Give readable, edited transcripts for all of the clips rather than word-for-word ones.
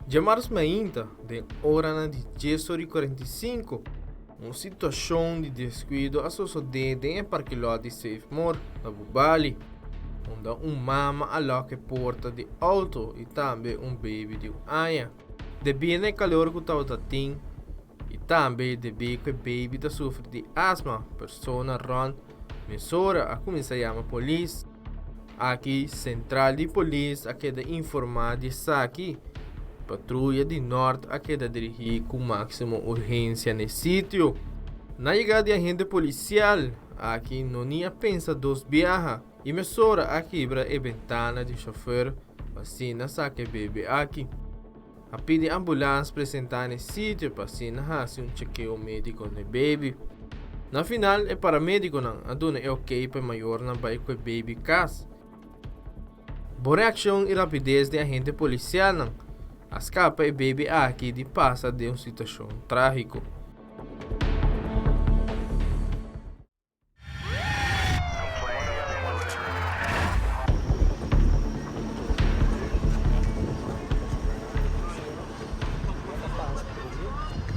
Djamars mainta, den oranan di djes ora i 45, un situashon di deskuido a sosodé den e parkilòt di Save More na Bubali, unda un mama a lòk e porta di outo i tambe un beibi di un aña. Debí na e kalor ku tabata tin i tambe debí ku e beibi ta sufri di asma, persona rònt mesora a kuminsá yama polis. Aki sentral di polis a keda informá di esaki. Patruya di Nort a keda dirigí ku máksimo urgensia na e sitio. Na yegada di agente polisial, aki no ni a pensa dos biaha i mesora a kibra e bentana di shofèr pa asina saka e bebe aki. A pidi ambulans presentá na e sitio pa asina hasi un chekeo médiko na e baby. Na final e paramédikonan a duna e okey pa e mayornan bai ku e baby kas. Bon reakshon i rapides di agente polisialnan a skapa e baby aki di pasa den un situashon trágiko.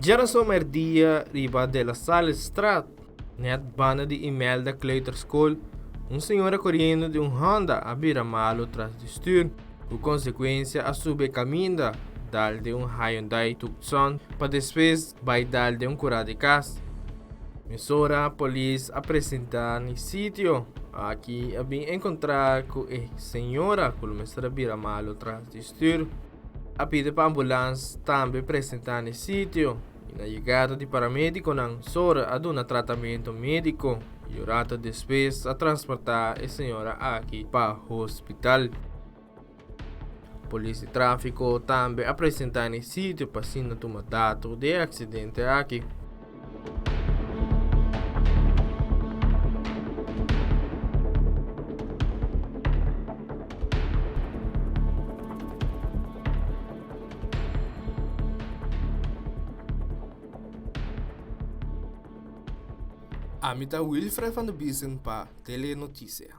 Djarason merdia riba De La Salle Straat, net banda di Imelda Kleuterschool, un señora coriendo di un Honda a bira malo tras di stuur. Ku konsekuensia a subi e kaminda, dal den un Hyundai Tucson pa despues bai dal den un kurá di kas. Mesora polis a presentá na e sitio. Aki a bin enkontrá ku e señora ku lo mester a bira malu tras di stür. A pidi pa ambulans tambe presentá na e sitio i na yegada di paramedikonan sora a duna tratamentu médiko i un rato despues a transportá e señora aki pa hospital. Polis di tráfiko tambe a presentá na e sitio pa asina tuma dato di e aksidente aki. Ami ta Wilfred van der Biesen pa Telenoticia.